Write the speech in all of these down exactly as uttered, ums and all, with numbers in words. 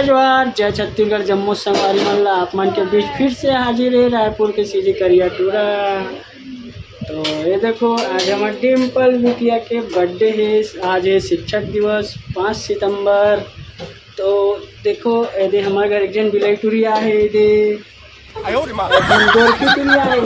जोहार, जय छत्तीसगढ़, जम्मो संगवारी मन ला आप मन के बीच फिर से हाजिर है रायपुर के सीजी करिया टूरा। तो ये देखो, आज हमर डिम्पल बिटिया के बर्थडे है। आज है शिक्षक दिवस, पाँच सितंबर। तो देखो, ये दे हमर घर एक जन बिलाई टूरी आहे, ये दे गोरखी टूरी आहे,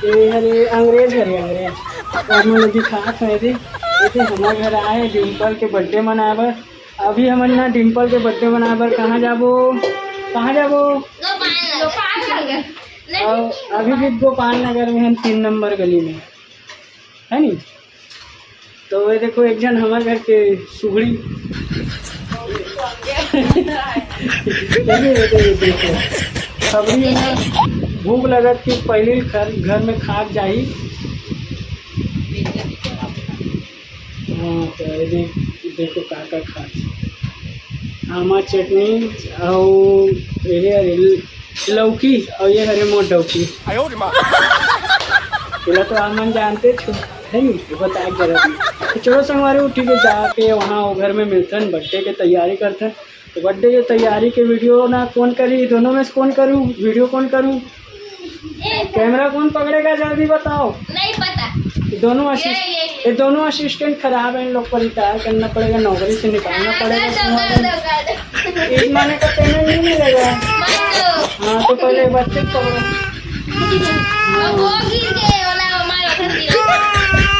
ये हरे अंग्रेज हरे अंग्रेज। और मैं दिखात हूँ, ये दे, ये दे हमर घर आए डिम्पल के बर्थडे मनाए बर। अभी हमन ना डिम्पल के बर्थडे मनाए बर कहाँ जाबो? कहाँ जाबो? गोपाल नगर। गोपाल नगर। नहीं। और अभी भी गोपाल नगर में हम तीन नंबर गली में, है नी? तो ये देखो, एक जन हमर घर के सुगड़ी। ये देखो, ये देखो, सुगड़ी है ना, भूख लगत कि पहले घर, घर में खा के जाई। हाँ, तो ये देख, देखो का का खात हे। आमा चटनी अउ ये हरे लौकी अउ ये हरे मोर डौकी। एला तो आप मन जानते छो, है नी? तो बताए के जरूरत नहीं। तो चलो संगवारी, उठी के जाके वहाँ वो घर में मिलथन, बर्थडे के तैयारी करथन। तो बर्थडे के तैयारी के वीडियो ना कौन करी, दोनों में से कौन करूँ, वीडियो कौन करूँ? कैमरा कौन पकड़ेगा, जल्दी बताओ। नहीं पता। ये दोनों ये, असिस्ट-, ये, ये। ये दोनों असिस्टेंट खराब हैं, इन लोग को रिटायर करना पड़ेगा, नौकरी से निकालना हाँ, पड़ेगा कर दो, तुम्हारे। कर दो, कर दो। एक महीने का पेमेंट नहीं मिलेगा। मत दो। हाँ, तो पहले बच्चे को पकड़ो। वो गिर गए, वो ना, वो मारो, कर दियो।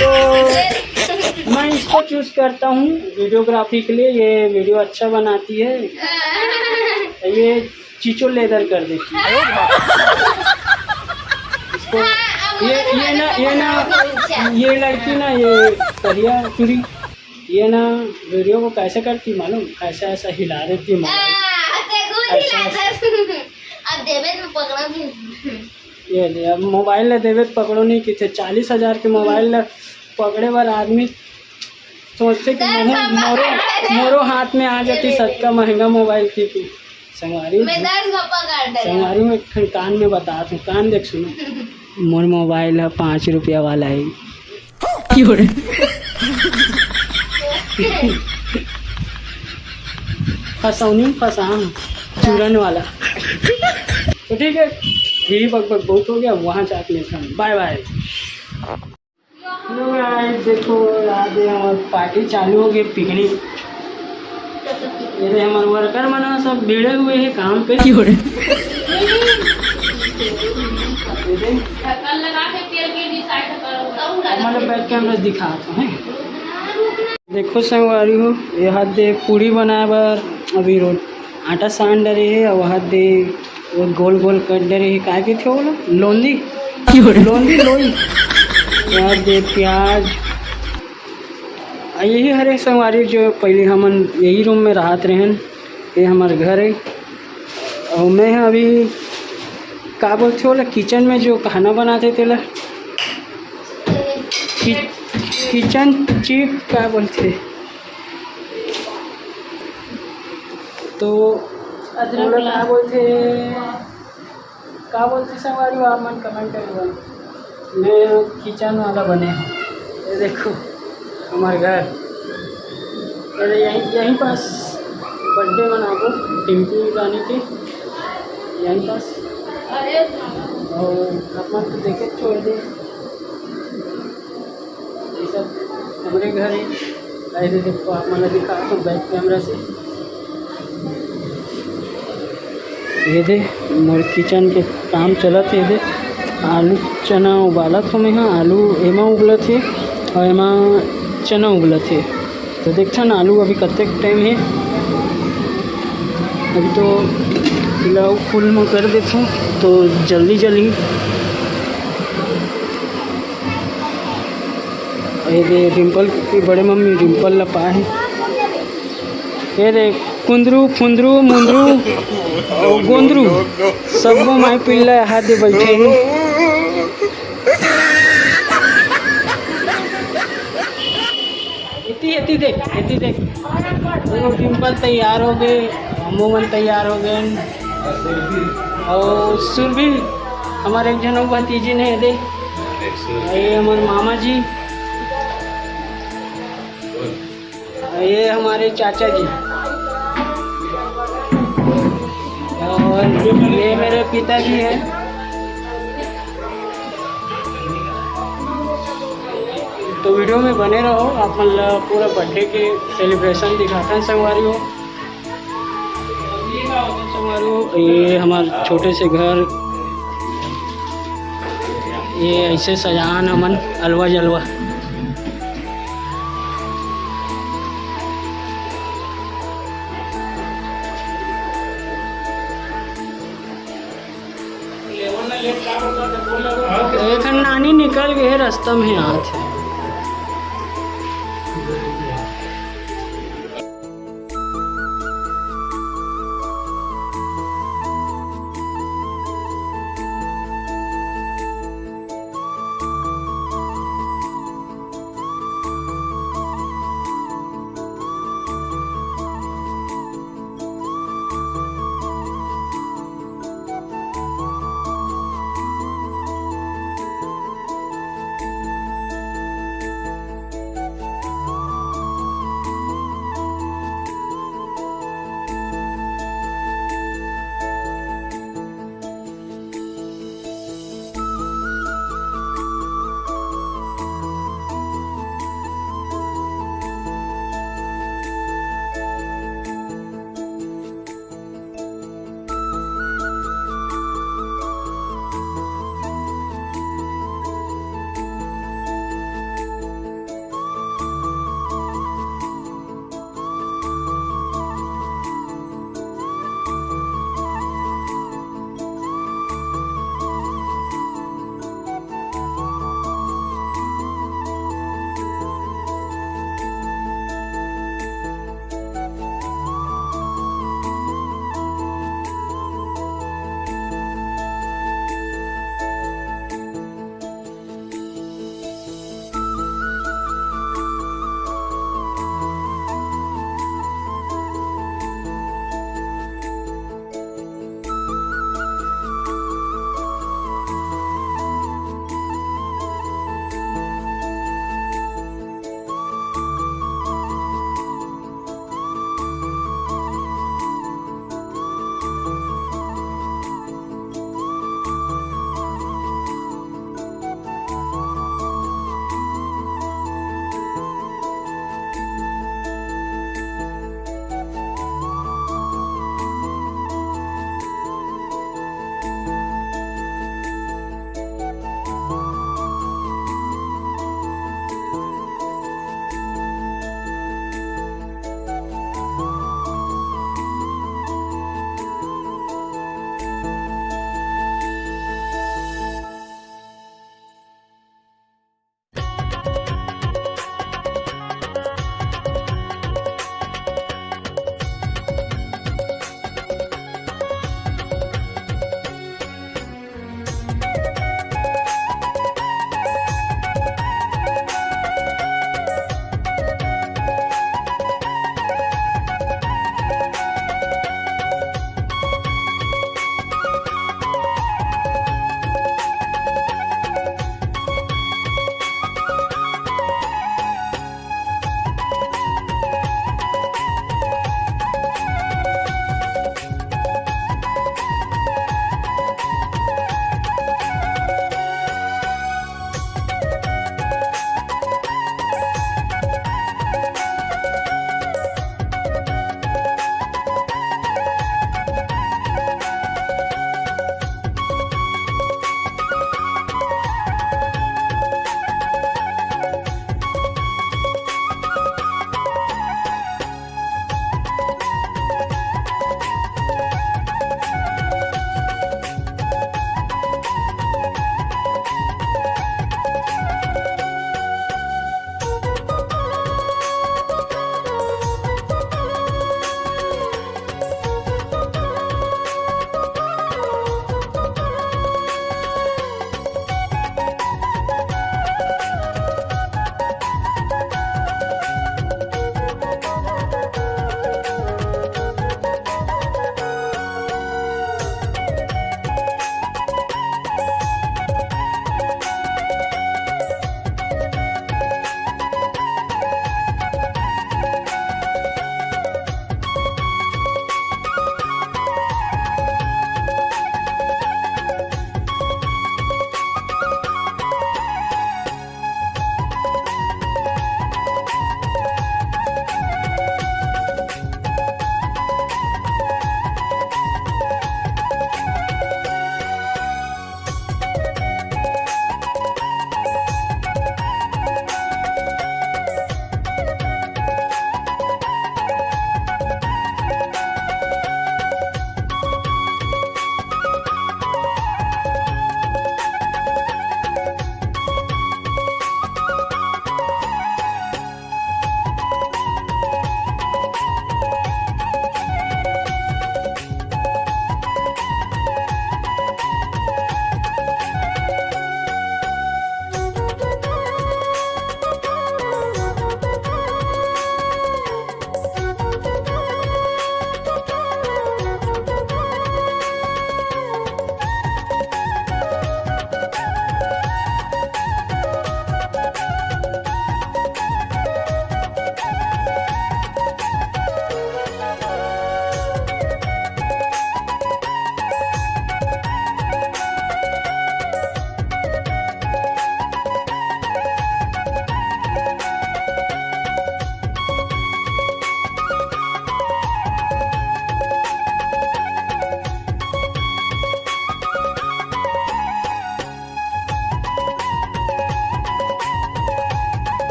तो मैं इसको चूज करता हूँ वीडियोग्राफी के लिए, ये वीडियो अच्छा बनाती है। हाँ। ये चीचो लेदर कर देती है। इसको हाँ, अब ये, मुझे ये ना, ये ना, अच्छा। ये लड़की ना, ये करिया चूड़ी, ये ना वीडियो को कैसे करती मालूम? ऐसा, ऐसा हिला देती मोबाइल। हाँ, देखो, ऐसा, हिला ऐसा। दे। अब देवे तो पकड़ो भी। ये ले, अब मोबाइल ला देवे तो पकड़ो नहीं किथे, चालीस हजार के मोबाइल ला पकड़े वाला आदमी सोचथे कि दस मोहू-, मोरो, मोरो हाथ में आ जाती सतका महंगा मोबाइल थी कि संगवारी। मैं दस गो पकड़ दे। संगवारी में एक ठन कान में बतात हूँ, कान देख सुनो। मोर मोबाइल ह पाँच रुपया वाला है। क्यों रे? फसौनी फसाम चूरन वाला। तो ठीक है, यही बक बक बहुत हो गया, वहाँ जाके मिलता हूँ। बाय बाय। हेलो गाइस, देखो, आज ये हमर पार्टी चालू हो गई, पिकनिक। ये रे, हमर वर्कर मन ह, सब भिड़े हुए हैं काम पे। क्यों रे? ये दे। मतलब बैक कैमरा दिखा तो है। देखो संगवारी हो, ये हाथ दे पूड़ी बनाए बर अभी रो-, आटा सान डरे हे, अउ हाथ दे वो गोल गोल कट डरे हे, का कहिथे ओला? लोंदी? क्यों रे? लोंदी, लोई। प्याज दे, प्याज। आ, यही हरे संगवारी, जो पहले हमन यही रूम में रहत रहेन, ये हमर घर है। और मैं ह अभी का बोलथे ओला, किचन में जो खाना बनाथे तेला कि-, किचन चीफ का बोलथे। तो अदरक ओला ला- का बोलथे, का बोलथे संगवारी हो, आप मन कमेंट करिए। मैं किचन वाला बने हूँ, ये देखो हमारे घर, अरे यहीं, यहीं पास बर्थडे मनाबो टिंकू रानी के, यहीं पास। और आप मन तो देखे छोड़ दे। ये सब हमरे घर है। अरे देखो, आप मन ला दिखात हूँ बैक कैमरा से। ये दे, मोर किचन के काम चलत हे। ये दे, आलू चना उबालत हूँ मैं, हाँ, आलू एमा उबलत हे और एमा चना उबलत हे। तो देखथन आलू अभी कतेक टाइम हे। अभी तो इला फुल में कर देथों, तो जल्दी जल्दी। ये दे डिम्पल की बड़े मम्मी डिम्पल ला पाए हे। ये दे कुंदरू फुंदरू मुंदरू और गोंदरू, सबो माई पिल्ला हाथ दे बैठे हे। एती, एती देख, एती देख। देखो, डिम्पल तैयार हो गए, हमू मन तैयार हो गए। और सुरभि, हमारे एक जन भतीजी ने दे। ये हमारे मामा जी। ये हमारे चाचा जी। ये मेरे पिताजी हैं। तो वीडियो में बने रहो, आप मन ला पूरा बर्थडे के सेलिब्रेशन दिखाथन संगवारी हो। संगवारी हो, ये हमार छोटे से घर, ये ऐसे सजान हमन अलवा जलवा। एक ठन नानी निकल गए हे, रास्ता में आत हे।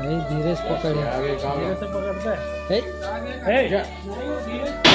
नहीं, धीरे से पकड़। धीरे से पकड़ता है। हे। हे।